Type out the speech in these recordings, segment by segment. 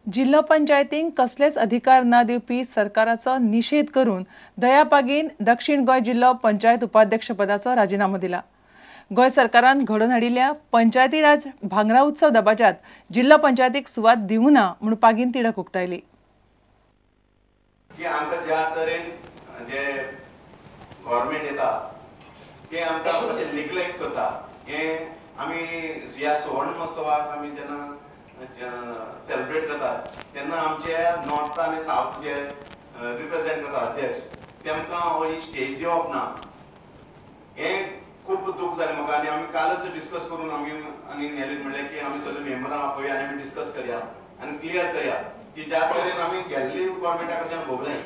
जिल्हो पंचायतींक कसलेच अधिकार न दिवपी सरकाराचो निषेध करून दया पागीन दक्षिण गोंय जिल्हो पंचायत उपाध्यक्षपदाचो राजिनामो दिला। गोंय सरकारान घडोवन हाडिल्ल्या पंचायती राज भांगरा उत्सव दबाज्यात जिल्हो पंचायतीक सुवात दिवंक ना म्हूण पागीन तिडक उक्तायली। की आमकां ज्या तरेन जे गव्हर्मेंट येता ते आमकां कशें निग्लेक्ट करता हें आमी ह्या सुवर्ण महोत्सवाक आमी जेन्ना सेलिब्रेट करतात तेन्ना आमचे नॉर्थ आनी सावथ जे रिप्रेझेंट करता अध्यक्ष तेमकां ही स्टेज दिवप ना हें खूब दूख जालें म्हाका। आनी आमी कालच डिस्कस करून आमी आनी नेलीन म्हणलें की आमी सगळे मेंबरां आपोवया आनी आमी डिस्कस करया आनी क्लियर करया की ज्या तरेन आमी गेल्ली गव्हर्मेंटा कडच्यान भोगलें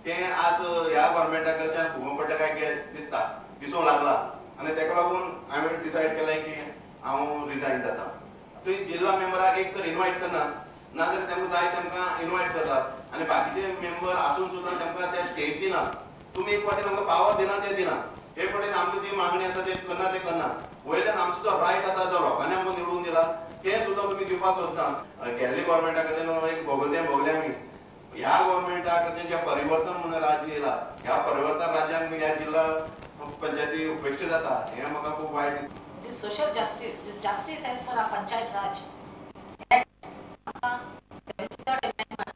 तें आज ह्या गव्हर्मेंटा कडच्यान भोगूंक पडटा काय दिसता दिसूंक लागला आनी तेका लागून हांवें डिसायड केलें की हांव रिजायन जाता। थंय जिल्हा मेंबराक एक तर इनवायट करना नाजाल्यार तांकां जाय तांकां इनवायट करतात आनी बाकीचे मेंबर आसून सुद्दां तांकां ते स्टेज दिना। तुमी एक फावटी आमकां पावर दिना ते दिना, एक फावटीन आमची जी मागणी आसा ते करना ते करना, वयल्यान आमचो जो रायट आसा जो लोकांनी आमकां निवडून दिला ते सुद्दां तुमी दिवपाक सोदना। गेल्ले गव्हर्मेंटा कडल्यान एक भोगले तें भोगले आमी, ह्या गव्हर्मेंटा कडल्यान जें परिवर्तन म्हणून राज्य येयला ह्या परिवर्तन राज्यांक ह्या जिल्हा पंचायती उपेक्षा जाता हें म्हाका खूब वायट दिसता। This social justice, this justice as per our Panchayat Raj Act, 73rd amendment,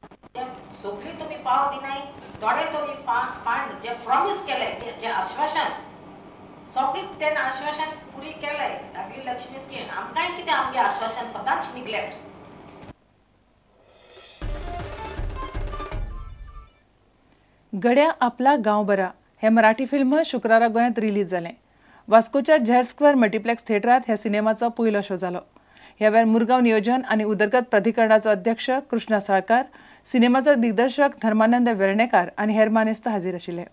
सगळी तुम्ही पाव दिनाय, थोडे तरी फंड जे प्रॉमिस केले, जे आश्वासन सगळी तें आश्वासन पुरी केले। लाडली लक्ष्मी स्कीम आमकांय कितें आमगे आश्वासन सदांच निग्लेक्ट। गड्या आपला गांव बरा हे मराठी फिल्म शुक्रारा गोंयांत रिलीज जालें। वास्कोच्या झेड स्क्वेअर मल्टिप्लेक्स थिएटरात ह्या सिनेमाचो पयलो शो जालो। ह्या वेळार मुरगांव नियोजन आनी उदरगत प्राधिकरणाचो अध्यक्ष कृष्णा साळकार, सिनेमाचो दिग्दर्शक धर्मानंद वेर्णेकार आनी हेर मानेस्त हाजीर आशिल्ले।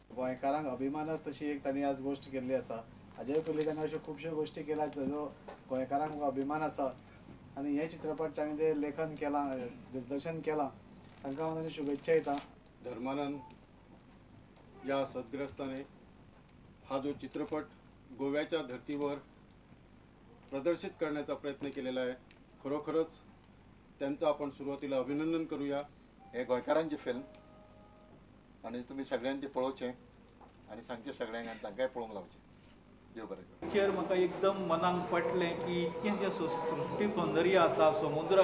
गोंयकारांक अभिमान आसा तशी एक तांणी आज गोश्ट केल्ली आसा। हाजे पयलीं तांणी अश्यो खुबश्यो गोश्टी केल्यात जाचो गोंयकारांक अभिमान आसा आनी हे चित्रपट तांणी जें लेखन केलां, दिग्दर्शन केलां तांकां हांव तांणी शुभेच्छा दिता। धर्मानंद या सद्ग्रस्ताने हा जो चित्रपट गोव्याच्या धर्तीवर प्रदर्शित करण्याचा प्रयत्न केलेला आहे, खरोखरच त्यांचं आपण सुरुवातीला अभिनंदन करूया। हे गोंयकारांची फिल्म आनी तुमी सगळ्यांनी पळोवचें आनी सांगचें सगळ्यांक आनी तांकांय पळोवंक लावचें। देव बरें करूं। पिक्चर म्हाका एकदम मनाक पटलें की इतकें जें सृश्टी सौंदर्य आसा, समुद्र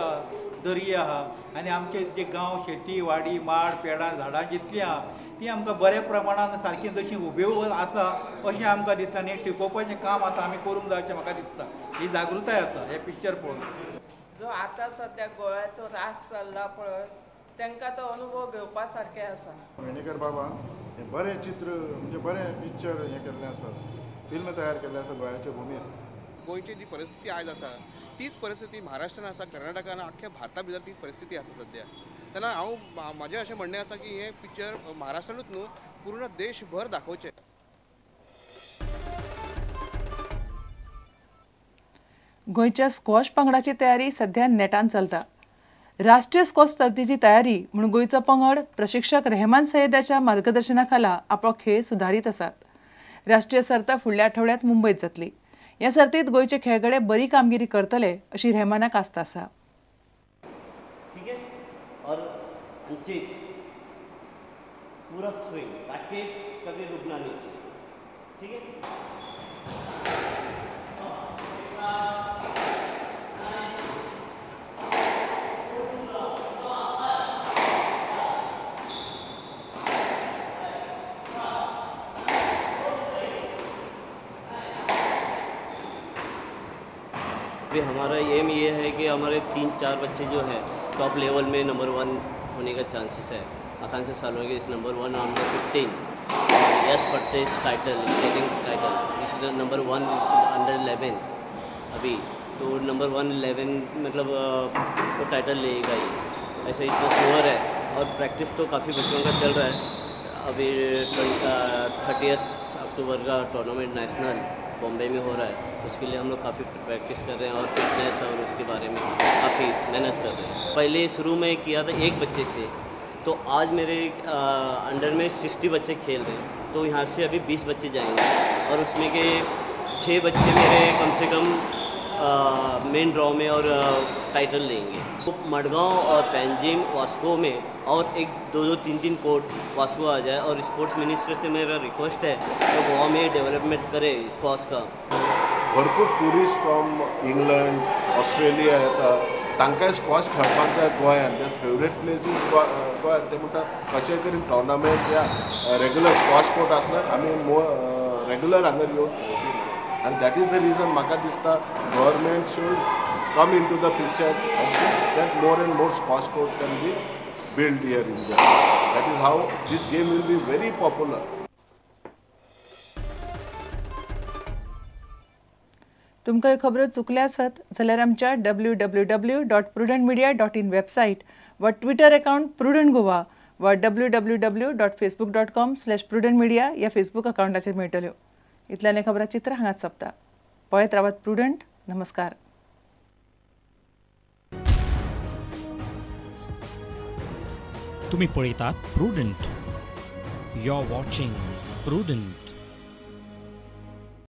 दर्या आहा आनी आमचे जे गांव, शेती वाडी, माड पेडां झाडां जितलीं आहा ती आमकां बऱ्या प्रमाणान सारकी जशी हुबेहूब आसा अशें आमकां दिसता आनी टिकोवपाचें काम आतां आमी करूंक जाय अशें म्हाका दिसता। ही जागृताय आसा हें पिक्चर पळोवन। जो आतां सद्या गोव्याचो रास चल्ला पळय तांकां तो अनुभव घेवपा सारकें आसा। वेर्णेकर बाबान हें बरें चित्र म्हणजे बरें पिक्चर हें केल्लें आसा, फिल्म तयार केल्लें आसा गोंयाच्या भुमीर। गोंयची जी परिस्थिती आयज आसा तीच परिस्थिती महाराष्ट्रान आसा, कर्नाटकान, आख्ख्या भारता भितर तीच परिस्थिती आसा सद्या। तेन्ना हांव म्हाजें अशें म्हणणें आसा की हें पिक्चर महाराष्ट्रानूच न्हू पूर्ण देशभर दाखोवचें। गोंयच्या स्क्वॉश पंगडाची तयारी सध्या नेटान चलता। राष्ट्रीय स्क्वॉश सर्तीची तयारी म्हणून गोंयचो पंगड प्रशिक्षक रेहमान सय्यदाच्या मार्गदर्शनाखाला आपलो खेळ सुधारीत आसात। राष्ट्रीय सर्त फुडल्या आठवड्यात मुंबयत जातली। ह्या सर्तीत गोंयचे खेळगडे बरी कामगिरी करतले अशी रेहमानाक आस्त आसा। ठीक है, और अंचित पूरा स्विंग, रैकेट कभी रुकना नहीं चाहिए, ठीक है। अभी हमारा एम ये है कि हमारे 3-4 बच्चे जो हैं टॉप लेवल में नंबर 1 होने का चांसेस है। आकांक्षा सालुंखे इस नंबर 1 अंडर 15, यश फतेह टाइटल गेटिंग टाइटल इस नंबर 1 अंडर 11, अभी तो नंबर 1 11 मतलब वो टाइटल लेगा ही, ऐसे इतना श्योर है। और प्रैक्टिस तो काफ़ी बच्चों का चल रहा है। अभी 30 अक्टूबर का टूर्नामेंट नेशनल बॉम्बे में हो रहा है, उसके लिए हम लोग काफ़ी प्रैक्टिस कर रहे हैं और फिटनेस और उसके बारे में काफ़ी मेहनत कर रहे हैं। पहले शुरू में किया था एक बच्चे से, तो आज मेरे अंडर में 60 बच्चे खेल रहे हैं, तो यहाँ से अभी 20 बच्चे जाएंगे और उसमें के 6 बच्चे मेरे कम से कम मेन ड्रॉ में और टाइटल लेंगे। तो मडगांव और पेंजिम वास्को में और 1 2 2 3 3 कोर्ट वास्को आ जाए। और स्पोर्ट्स मिनिस्टर से मेरा रिक्वेस्ट है तो गोवा में डेवलपमेंट करे स्क्वॉश का। भरपूर टुरिस्ट फ्रॉम इंग्लंड, ऑस्ट्रेलिया येता, तांकां स्क्वॉश खेळपाक जाय गोंयांत. Their favourite place is Goa. ते म्हणटा कशें तरी टोर्नामेंट या रेगुलर स्क्वॉश कोर्ट आसल्यार आमी रेगुलर हांगा येवन खेळटी. आनी that is the reason म्हाका दिसता government should come into the picture and that more and more squash court can be built here in Goa. That is how this game will be very popular. तुमकां ह्यो खबरो चुकल्या आसत जाल्यार आमच्या www.prudentmedia.in website वा Twitter account prudent Goa वा www.facebook.com/prudentmedia ह्या Facebook अकाउंटाचेर मेळटल्यो. इतल्यान खबरां चित्र हांगाच सोंपता. पळयत रावात प्रुडंट. नमस्कार. तुम्ही पळयतात Prudent. You are watching Prudent.